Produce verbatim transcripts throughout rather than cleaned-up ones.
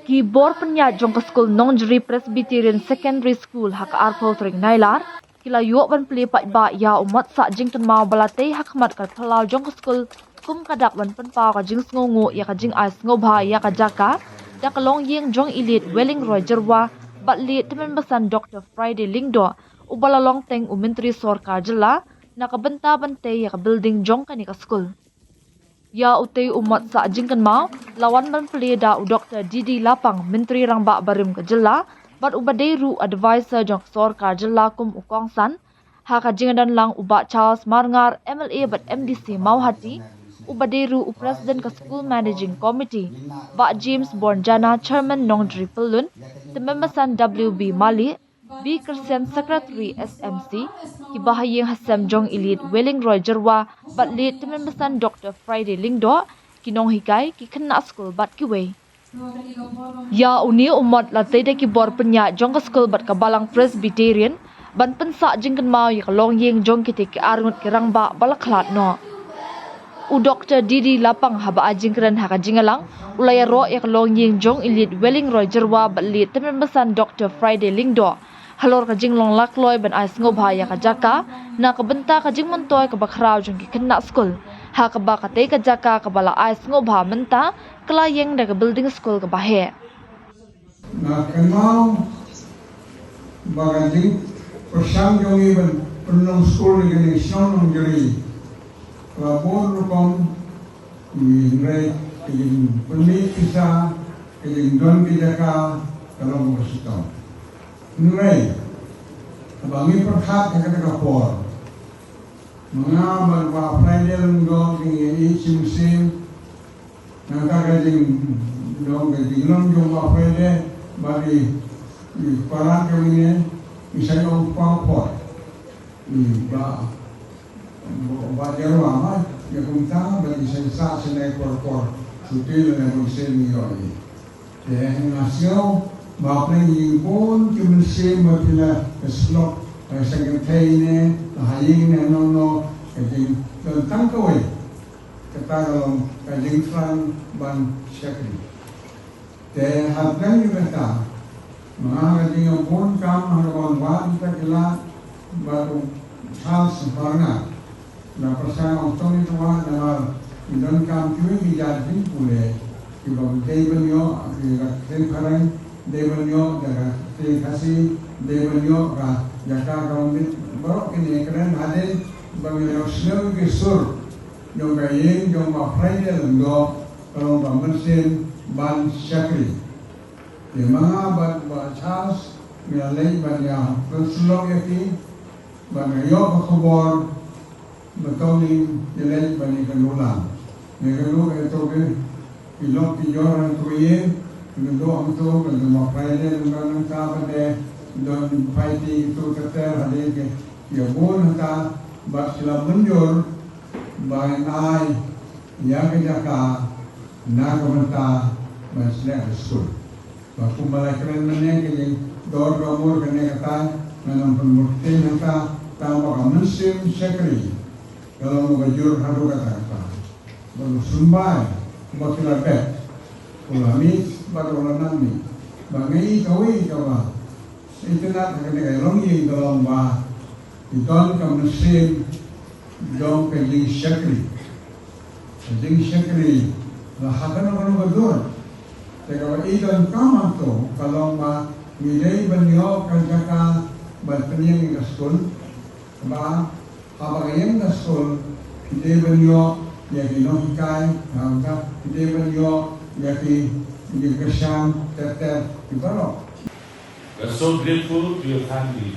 Ki bor pynïaid jong ka skul Nongjri Presbyterian Secondary School ha ka arphew tarik Nailar ki la ïoh ban plie paidbah ïa u mot sah jingkynmaw ba la tei ha khmat ka phyllaw jong ka skul kum ka dak ban pynpaw ka jingsngewnguh ïa ka jingai sngewbha ïa ka jaka da ka longïing jong i Late Wellingroy Jyrwa bad Late Tymmen Basan Doctor Friday Lyngdoh uba la long teng u Myntri Sorkar Jylla na ka bynta ban tei ïa ka building jong kane ka skul. Ïa utei u mot sah jingkynmaw la wan ban plie da u Doctor D D Lapang, Myntri Rangbah barim ka Jylla bad uba dei ruh u Advisor jong ka Sorkar Jylla kum u kongsan, ha ka jingdon lang u Bah Charles Marngar, M L A bad M D C Mawhati, uba dei ruh u President ka School Managing Committee, Bah James Bornjana, Chairman Nongjri Pyllun, Tymmen Basan W B Malik, B Christian Secretary S M C, ki bahaïing hasem jong i Late Wellingroy Jyrwa bad Late Tymmen Basan Doctor Friday Lyngdoh, ki nonghikai, ki khynnah skul bad kiwei. Ïa une u mot la tei da ki bor pynïaid jong ka skul bad ka Balang Presbyterian ban pynsah jingkynmaw ïa ka longïing jong kitei ki arngut ki rangbah ba la khlad noh. U Doctor D D Lapang haba ai jingkren ha ka jingïalang u la ïaroh ïa ka longïing jong i Late Wellingroy Jyrwa bad Late Tymmen Basan Doctor Friday Lyngdoh halor ka jinglong lakloi ban ai sngewbha ïa ka jaka na ka bynta ka jingmyntoi kaba khraw jong ki khynnah skul, ha kaba katei ka jaka kaba la ai sngewbha mynta ka la ïeng da ka building skul kaba heh. Nga kynmaw ba ka jingpyrshang jong ngi ban pynlong skul ïa kane ka shnong Nongjri ka la bun rukom, hynrei ka jingpynmih pisa, ka jingdon ka jaka ka long kaba shitom. Hynrei haba ngi pyrkhat ha kata ka por, ma nga bad Bah Friday Lyngdoh ngi ïeit shi mynsiem. Nangta ka jingdon, ka jinglong jong Bah Friday bad i, i para jong ngi, i sa ïoh paw por. I Bah, Bah Jyrwa ma ïa kumta bad i sa ïa sah shane por por. Shuti lane bun sien ngi ïoh i. Te nga sngew ba pyrshang ïa bun ki mynsiem ba phi la slok, eh, sa kynthei ne, la ha ïing ne, no no, ka jingdon tang kawei. Kata ka long ka jingthrang ban shakri. Te hapdeng jong kata, ma nga ka jingïabun kam ha kaba wan wad ïa kita ki lad bad u Charles Marngar. Nga pyrshang ong tang ïa ka wad namar ngi donkam kiwei ki jait jingpule kiba dei ban ïoh, ki la ktien phareng, dei ban ïoh da ka ktien Khasi, dei ban ïoh ka jaka ka wan bit baroh kine kren hadien ba ngi ïohsngew ïa ki sur jong ka ïing jong Bah Friday Lyngdoh ka long ka mynsiem ban shakri. Te ma nga bad Bah Charles ngi la leit ban ïa pynslok ïa ki, bad nga ïoh ka khubor ba to ngin ïa leit ban ïa kynduh lang. Ngi kynduh ïa to ki, ki lok ki jor hangto ïa, ki kynduh hangto, kynduh ma Friday, kynduh nangta ba dei don party to ter ter hadien ki ïa bun hangta, bad ki la mynjur ba ngin ai ïa ka jaka na ka bynta ban sdang ka skul. Ba kumba la kren mynne, ka jingdor ka mur kane ka tai, ngan ym pynmur kti hangta, tang ba ka mynsiem shakri ka long kaba jur haduh katta katta. Ba u symbai ba ki la bet, u la mih bad u la nang mih. Ba ngi kawei kaba itynnad ha kane ka longïing ka long ba i don ka mynsiem jong ka jingshakri. Ka jingshakri la ha kano kano ka dur. Te kaba i donkam hangto ka long ba ngi dei ban ïoh ka jaka ban pynïeng ïa ka skul. Kaba haba ka ïeng ka skul, ngi dei ban ïoh ïa ki nonghikai, ngi dei ban ïoh ïa ki, ïa ki kyrshan ter ter ki baroh. We're so grateful to your family.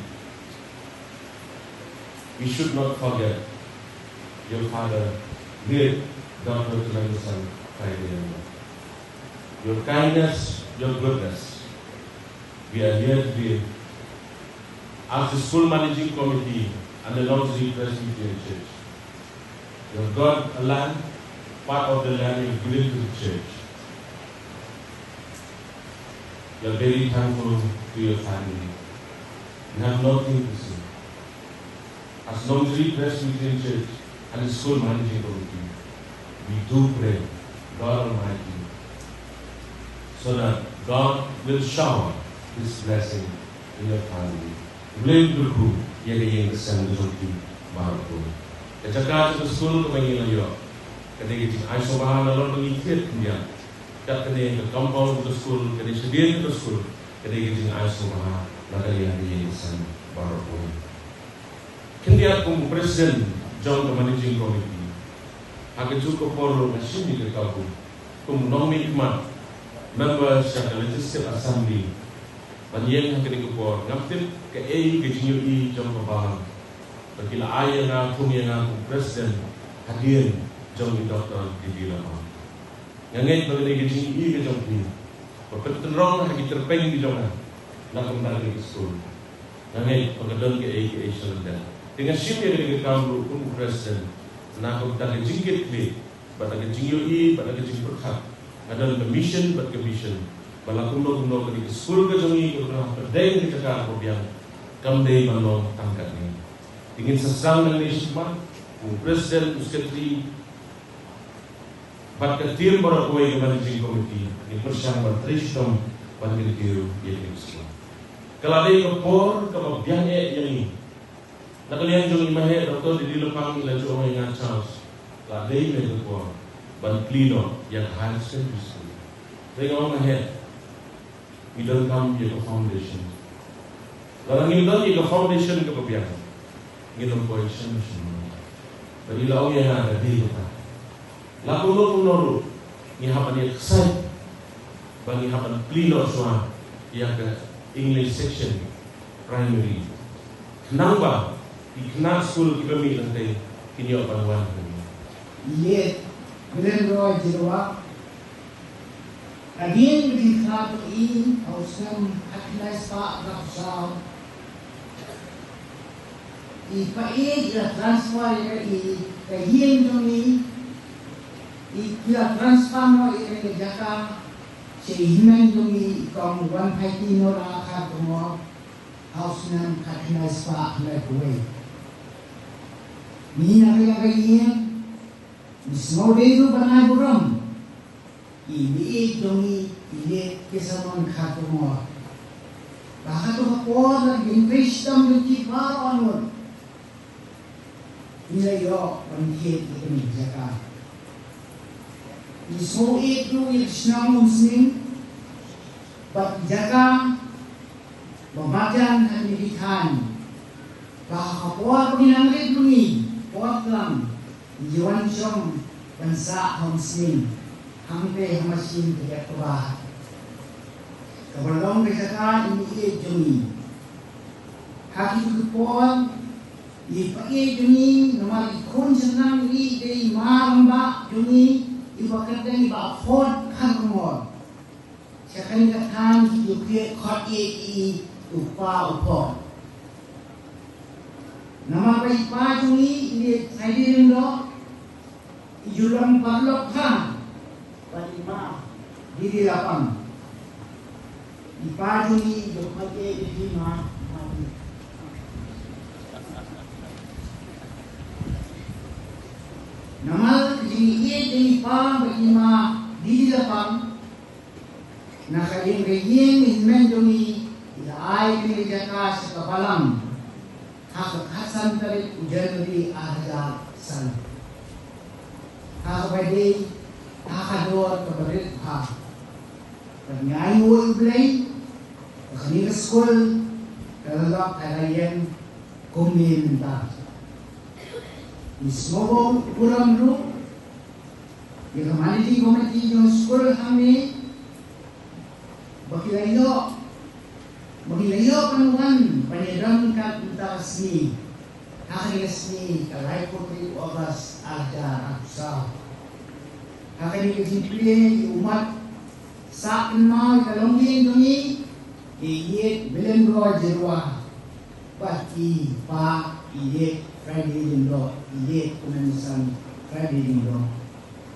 We should not forget your father, late Doctor Tymmen Basan Friday Lyngdoh. Your kindness, your goodness, we are here today as the school managing committee and the Nongjri Presbyterian Church. You have got a land, part of the land you have given to the church. We are very thankful to your family. We have nothing to say. As Nongjri Presbyterian Church and the school managing committee, we do pray God Almighty so that God will shower His blessing in your family. U Blei un kyrkhu ïa ka ïing ka sem ka jong phi baroh kawei. Ka jaka jong ka skul kaba ngi la ïoh ka dei ka jingai sngewbha nalor ba ngi thied khyndiat. Kat kane ka compound ka skul, ka dei shadien ka skul, ka dei ka jingai sngewbha na ka liang ka ïing ka sem baroh kawei. Khyndiat kum u president jong ka managing committee, ha kajuh ka por ruh nga shim ïa ka kabu kum u nongmihkhmat member sha ka Legislative Assembly. Ban ïeng ha kane ka por, ngam tip kaei ka jingïohi jong ka balang ba ki la ai ïa nga, thung ïa nga kum president hadien jong i Doctor Didi Lapang. Nga ngeit ba kane ka jingïohi ka jong phi ba pyntynrong ha ki tyrpeng ki jong nga na ka bynta kane ka skul. Nga ngeit ba ka don kaei kaei sha lyndet. Te nga shim ïa kane ka kam ruh kum u president na ka bynta ka jingkitkhlieh bad ka jingïohi bad ka jingpyrkhat. Nga don ka mission bad ka vision ba la kumno kumno kane ka skul ka jong ngi ka la pyrthei ka jaka kaba biang, kam dei ban long tang katne. Te ngin sa sdang nangne shakhmat, u president, u secretary bad ka team baroh kawei ka managing committee, ngin pyrshang ban trei shitom ban kyntiew ïa kane ka skul. Ka la dei ka por kaba biang eh ïa ngi. Na ka liang jong i Maheh Doctor Didi Lapang i la ju ong ïa nga, Charles, la dei ne ka por ban plie noh ïa ka higher secondary school. Te nga ong, Maheh, ngi donkam ïa ka foundation. Lada ngim don ïa ka foundation kaba biang, ngin ym poi shen shen. Bad i la ong ïa nga, ka dei kata. La kumno kumno ruh ngi hap ban ïa ksaid ba ngi hap ban plie noh shuwa ïa ka English section primary, khnang ba ki khynnah skul kiba mih lynti kin ïoh ban wan ha ngi. Ïeit, Glenroy Jyrwa, hadien ka jingkha jong i ha u snem khatkhyndai spah arphew saw, i Pa Ïeit i la transfer ïa ka, i ka ïing jong i, i ki la transfer noh ïa ka jaka sha i hynmen jong i, i kong Wanphaiti Nora Kharkongor, ha u snem khatkhyndai spah khyndai phew wei. Ngi na ka ïing, ngi sngew dei ruh ban ai burom ïa i Ïeit jong ngi, i Late Kesamon Kharkongor. Ba ha kato ka por, da ka jingtrei shitom jong ki baroh arngut, ngi la ïoh ban thied ïa kane ka jaka. Ngi sngewthuh ïa ka shnong Umsning bad ka jaka ba marjan ha kine ki thaiñ. Ba ha ka por ba ngi nang rit bngi, por tlang, ngi wan shong ban sah ha Umsning, hangtei ha machine ka jaka ba kaba long ka jaka i Ïeit jong ngi. Ha kito ki por, i Pa Ïeit jong ngi, namar i khun shynrang i dei i ma rangbah jong ngi, i ba kyrteng i Bah Phot Kharkongor. Sha kane ka thaiñ ki ju khot ïa i u Pa u Phot. Namar ba i pa jong ngi i Late Friday Lyngdoh, i ju long paralok bha bad i ma Didi Lapang. I pa jong ngi i ju khot ïa i, i ma, ma Didi. Namar ka jingïeit jong i pa bad i ma Didi Lapang, na ka liang ka ïing i hynmen jong ngi, i la ai kane ka jaka sha ka balang ha ka khatsan tarik u January ar hajar san. Ha kaba dei ha ka dor kaba rit bha. Bad ngi ainguh ïa U Blei ba kane ka skul ka la lok, ka la ïeng kumne mynta. Ngi sngewbha burom ruh ïa ka managing committee jong skul hangne, ba ki la ïoh, ba ki la ïoh ban wan ban ïadon kat mynta ka sngi, ha kane ka sngi ka laiphew tarik August ar hajar arphew saw. Ha kane ka jingplie ïa u mat sah kynmaw ïa ka longïing jong ngi, i Ïeit Bilenroy Jyrwa bad i pa i Ïeit Friday Lyngdoh, i Ïeit Kmen San Friday Lyngdoh.